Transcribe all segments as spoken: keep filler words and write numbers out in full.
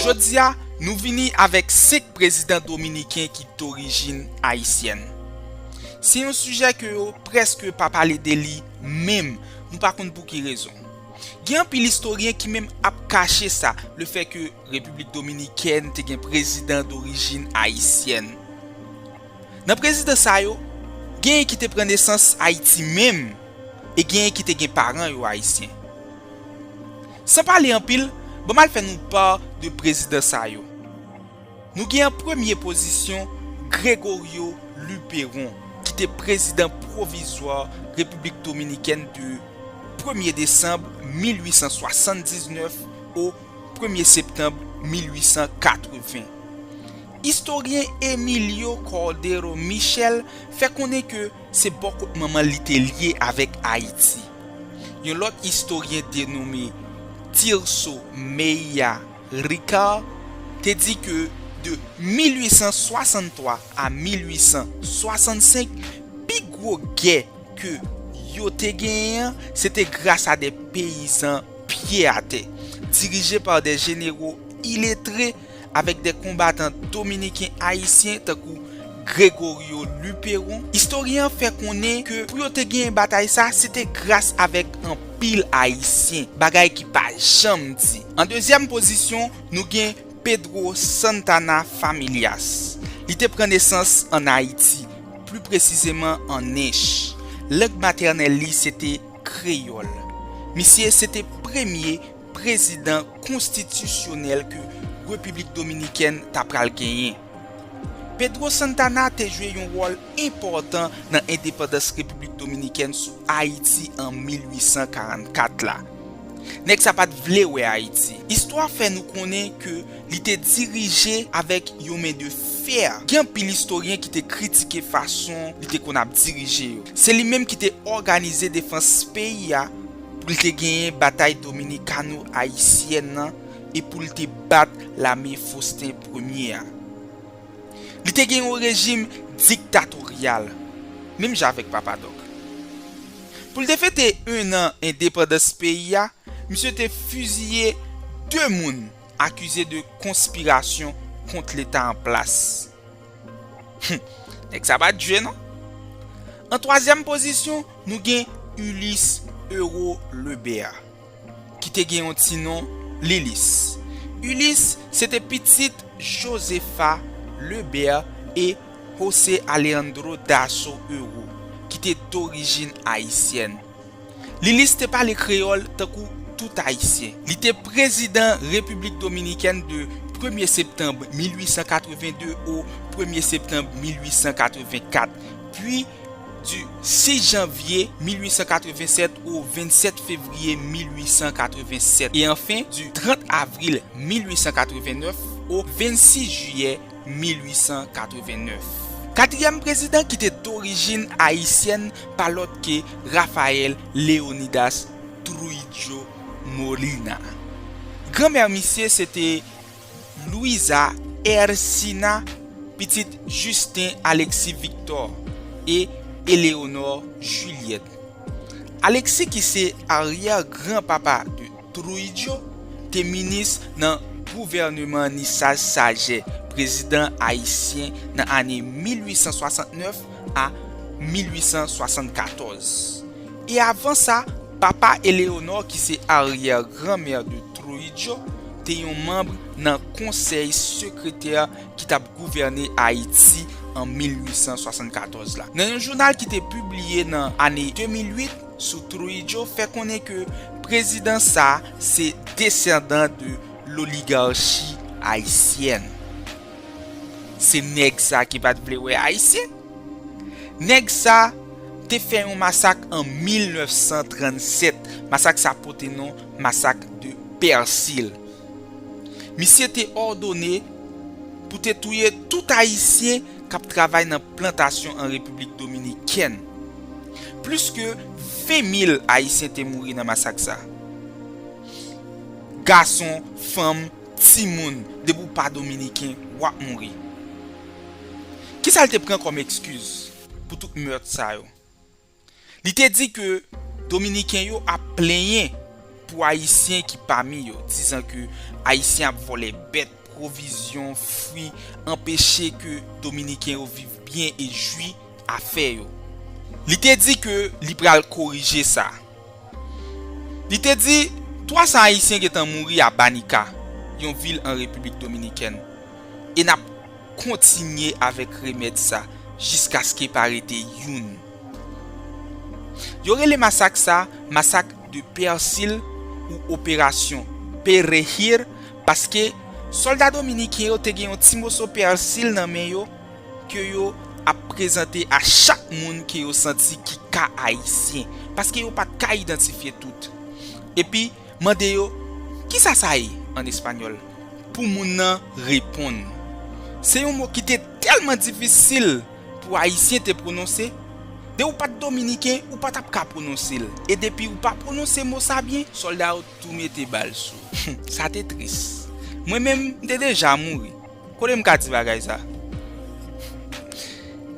Jodi a, nou vini avèk senk prezidan dominiken ki dorijin ayisyèn. Se yon sijè ke yo prèske pa pale de li menm, nou pa konn pou ki rezon. Gen anpil istoryen ki menm ap kache sa, lefèt ke Repiblik Dominikèn te gen prezidan dorijin ayisyèn. Nan prezidan sa yo, genyen ki te pran nesans Ayiti menm, e genyen ki te gen paran yo ayisyen. San pale anpil, ban m al fè nou pa de prezidan sa yo. Nou gen an premye pozisyon Gregorio Luperon, ki te prezidan pwovizwa Repiblik Dominikèn de premye desanm mil ui san swasanndiznèf o premye septanm mil ui san katreven. Istoryen Emilio Cordero Michel fè konnen ke se bò kot manman li te lye avèk Ayiti. Yon lòt istoryen denome Tirso Meia Ricard te di ke de mil ui san swasanntwa a mil ui san swasannsenk, pi gwo gè ke yo te genyen an, se te gras a de peyizan pye atè, dirije pa de jenero iletre avèk de konbatan dominiken ayisyen tankou Gregorio Luperon. Istoryen an fè konnen ke pou yo te genyen batay sa, se te gras avèk anpil ayisyen, bagay ki pa janm di. An dezyèm pozisyon, nou gen Pedro Santana Familias. Li te pran nesans ann Ayiti, pli presizeman an Ench. Lang matènèl li se te kreyòl. Misye se te premye prezidan konstitisyonèl ke Repiblik Dominikèn ta pral genyen. Pedro Santana te jwe yon wòl enpòtan nan endepandans Repiblik Dominikèn sou Ayiti an mil ui san karannkat la. Nèg sa pa t vle wè Ayiti. Istwa fè nou konnen ke li te dirije avèk yon men de fè. Gen anpil istoryen ki te kritike fason li te konn ap dirije yo. Se li menm ki te òganize defans peyi a pou l te genyen batay dominikano-ayisyèn nan e pou l te bat lame Faustin Premye a. Li te gen yon rejim diktatoryal, menm jan avèk Papa Dòk. Pou l te fete en an endepandans peyi a, misye te fiziye de moun akize de konspirasyon kont leta an plas. Hum, nèg sa pa t jwe non. An twazyèm pozisyon, nou gen Ulysse Euro Lebert, ki te gen yon ti non Lilis. Ulysse se te pitit Josefa Lebert e José Alejandro Dasso Euro, ki te dorijin ayisyèn. Lilis te pale kreyòl tankou tout Ayisyen. Li te prezidan Repiblik Dominikèn de premye septanm mil ui san katreven de o premye septanm mil ui san katreven kat, pi di sis janvye mil ui san katreven sèt o vennsèt fevriye mil ui san katreven sèt, e anfen di trant avril mil ui san katreven nèf o vennsis jiyè mil ui san katreven nèf. Katriyèm prezidan ki te dorijin ayisyèn pa lòt ke Rafael Leonidas Trujillo Molina. Granmè misye se te Luisa Ercina, pitit Justin Alexis Victor e Éléonore Juliette. Alexis ki se aryè granpapa de Trujillo te minis nan gouvèneman Nissage Saget, prezidan ayisyen nan ane mil ui san swasantnèf a mil ui san swasannkatòz. E avan sa, papa Éléonore ki se aryè granmè de Trujillo te yon manm nan konsèy sekretè ki t ap gouvène Ayiti an mil ui san swasannkatorz la. Nan yon jounal ki te pibliye nan ane de mil uit sou Trujillo fè konnen ke prezidan sa se desandan de loligachi ayisyèn. Se nèg sa ki pa t vle wè Ayisyen. Nèg sa te fè yon masak an mil nèf san trannsèt. Masak sa pote non masak de Pèsil. Misye te òdone pou te touye tout Ayisyen k ap travay nan plantasyon an Repiblik Dominikèn. Plis ke ven mil Ayisyen te mouri nan masak sa. Gason, fanm, timoun, depi w pa dominiken, w ap mouri. Kisa l te pran kòm ekskiz pou tout mèt sa yo? Li te di ke dominiken yo ap plenyen pou Ayisyen ki pami yo, dizan ke Ayisyen ap vòlè bèt, pwovizyon, fwi, anpeche ke Dominiken yo viv byen e jwi afè yo. Li te di ke li pral korije sa. Li te di, twa san Ayisyen gentan mouri a Banica, yon vil an Repiblik Dominikèn, e n ap kontinye avèk remèd sa jiskaske pa rete youn. Yo rele masak sa masak de pèsil ou operasyon Perejil, paske sòlda dominiken yo te gen yon ti moso pèsil nan men yo ke yo ap prezante a chak moun ke yo santi ki ka ayisyen, paske yo pa t ka idantifye tout. Epi, mande yo, "Kisa sa ye?" an espanyòl, pou moun nan reponn. Se yon mo ki te tèlman difisil pou Ayisyen te pwononse. Depi w pa t dominiken, ou pa t ap ka pwononse l. E depi ou pa pwononse mo sa byen, sòlda yo tou mete bal sou ou. Sa te tris. Mwen menm, m te deja mouri. Kote m ka di bagay sa?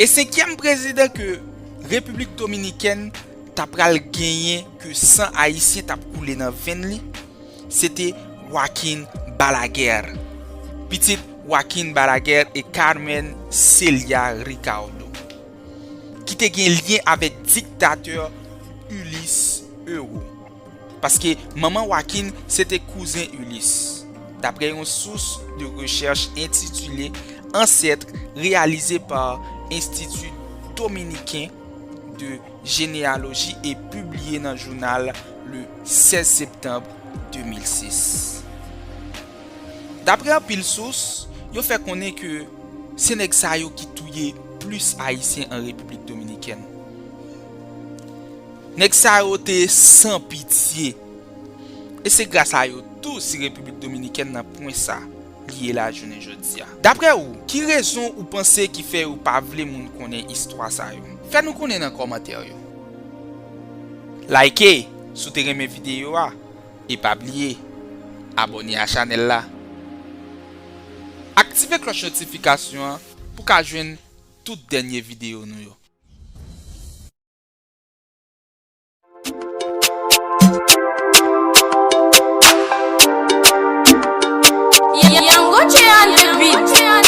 E senkyèm prezidan ke Repiblik Dominikèn ta pral genyen, ke san ayisyen t ap koule nan venn li, se te Joaquin Balaguer, pitit Joaquin Balaguer e Carmen Celia Ricardo, ki te gen lyen avèk diktatè Ulysse Hérault. Paske manman Joaquin se te kouzen Ulysse, daprè yon sous de rechèch entitile Ancêtres, réalisé par Institut Dominicain de Généalogie e pibliye nan jounal le sèz septanm de mil sis. Daprè anpil sous, yo fè konnen ke se nèg sa yo ki touye plis Ayisyen an Repiblik Dominikèn. Nèg sa yo te san pitye. E se gras a yo tou si Repiblik Dominikèn nan pwen sa li ye la jounen jodi a. Daprè ou, ki rezon ou panse ki fè yo pa vle moun konnen istwa sa yo? Fè nou konnen nan kòmantè yo. Like si w te renmen videyo a, e pa bliye abòne a chanèl la. Aktive klòch notifikasyon an pou w ka jwenn tout dènye videyo nou yo. Young Gucci on the beat.